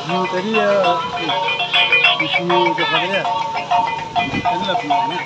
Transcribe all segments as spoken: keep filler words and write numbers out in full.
Tadi ya, di sini udah pakai ya. Tadi lah punya.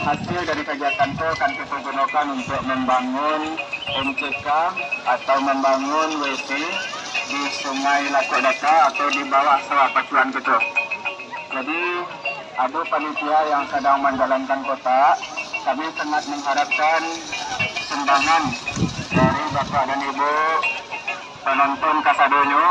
Hasil dari kagiatan tu akan kito gunokan untuak mambangun M C K atau mambangun W C di Sungai Lakok Daka atau di bawah sawah pacuan kito. Jadi, ado panitia yang sadang manjalankan kotak, kami sangat mangharapkan sumbangan dari Bapak dan Ibu panonton kasadonyo.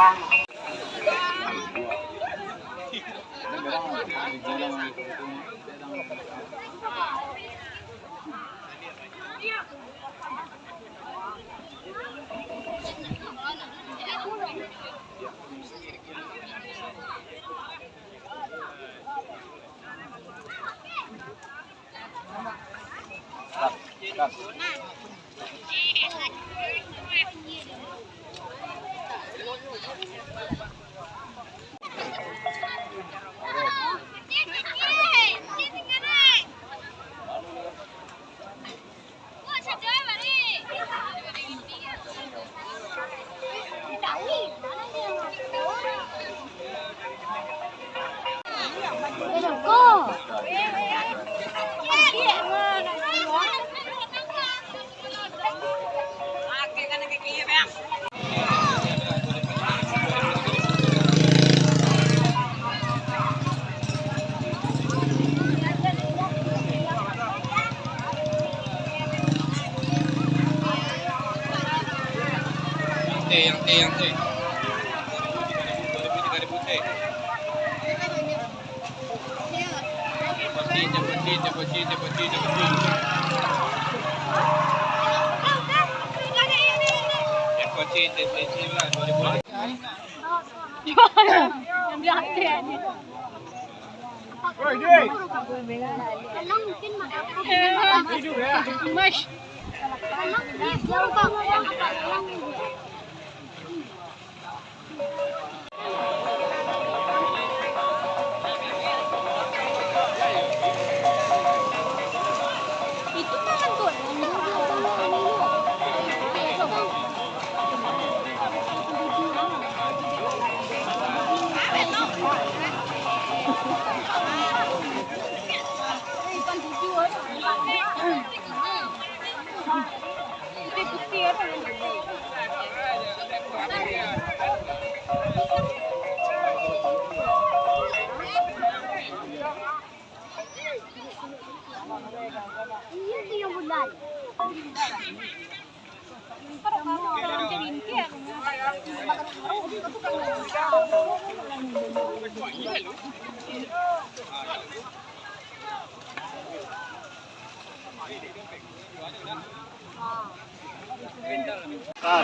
Yang teh, yang teh, yang teh. Dua ribu, tiga ribu teh. Cepat, cepat, cepat, cepat, cepat, cepat. Cepat, cepat, cepat, cepat lah, dua ribu.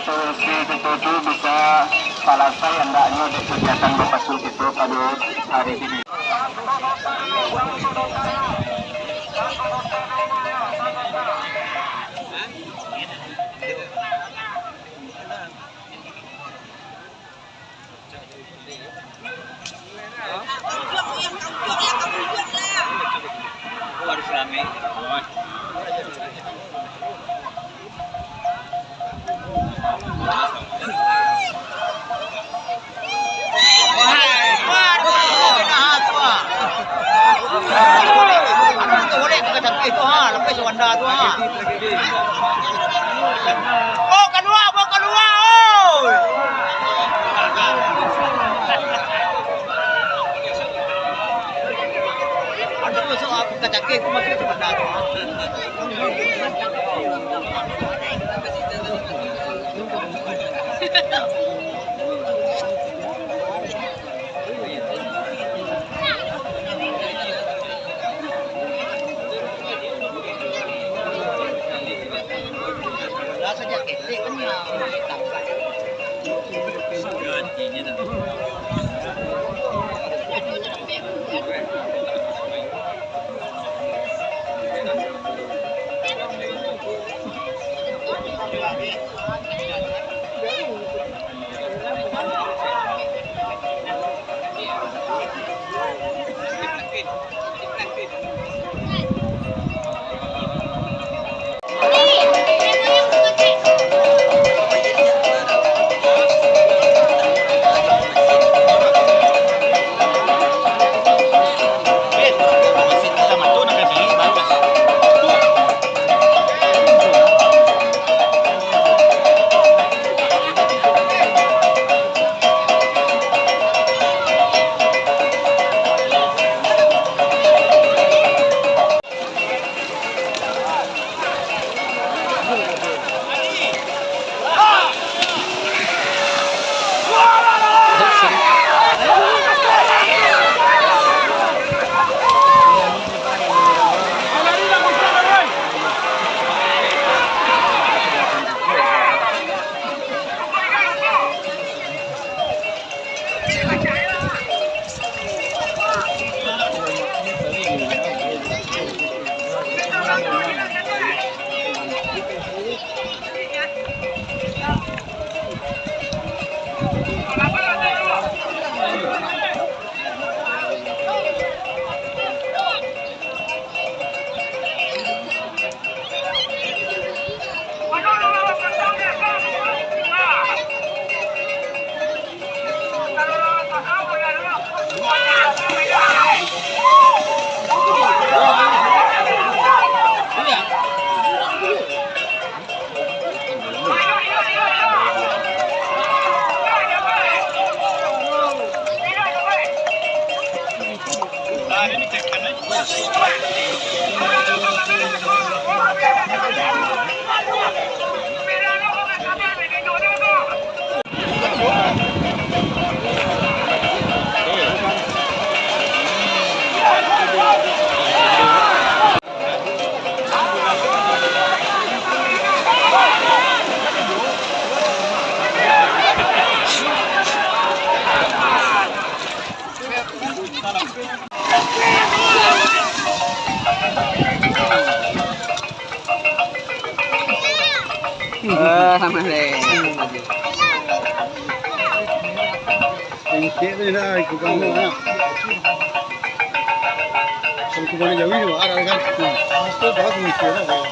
Solusi kito tu bisa salasai andaknyo dek kegiatan bapasu kito pado hari kini. Oh, kalua, bawa kalua, oi! Aduh, masuk aku kacangkir, aku masuk sebentar. Eh, sama deh. Singkik tu lah, ikut kamu lah. Kalau tu mana jauh ni, arah kan. Hmm. Mesti tahu singkik lah.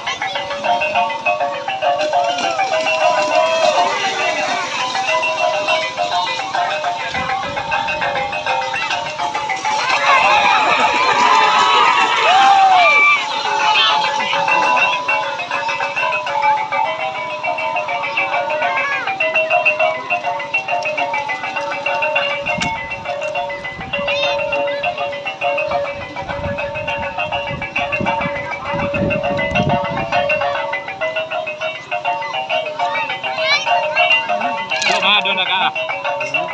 Besok mah ado nak ka?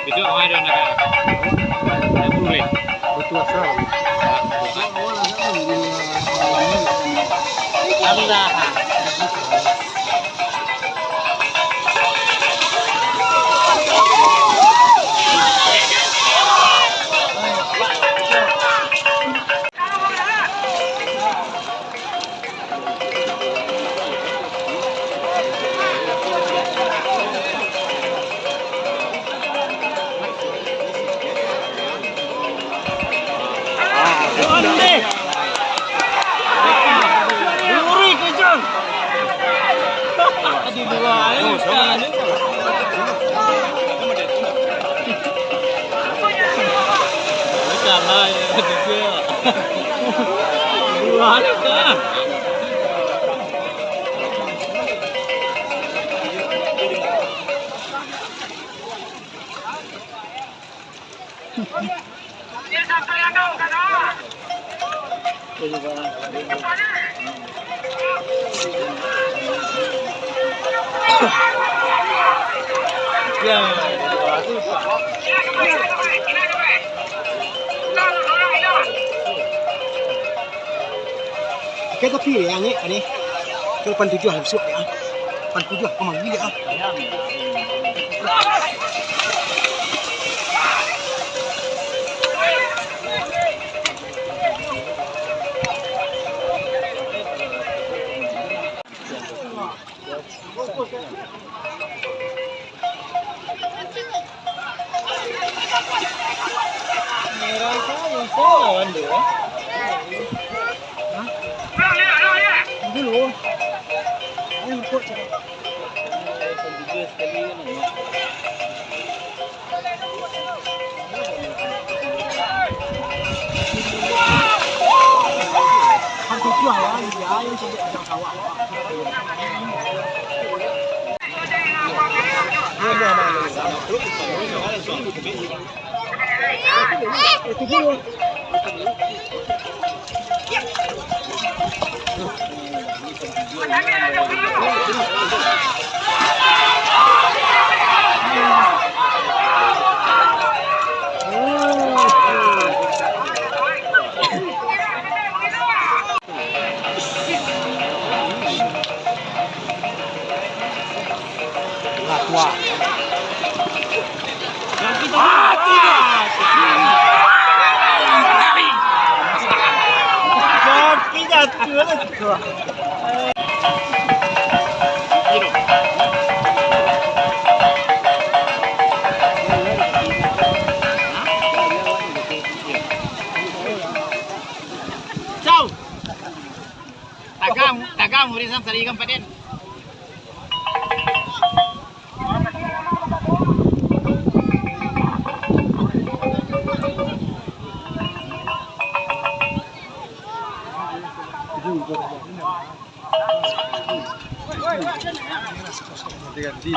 Besok mah ado nak ka? Dah pulih. Betul asal. Allah. Pandai. Lurih, kencang. Di dua, eh. Kalah, ya, dua, kan. Oke, tapi ya, ni, ni. Ke lapan tujuh lah, besok ya. Lapan tujuh lah, kau manggil ya. Lah, tua. Ah, tidak. Kaki jatuh lah, tua. Cau. Tagam, tagam, urisan sari kan paden. Diganti.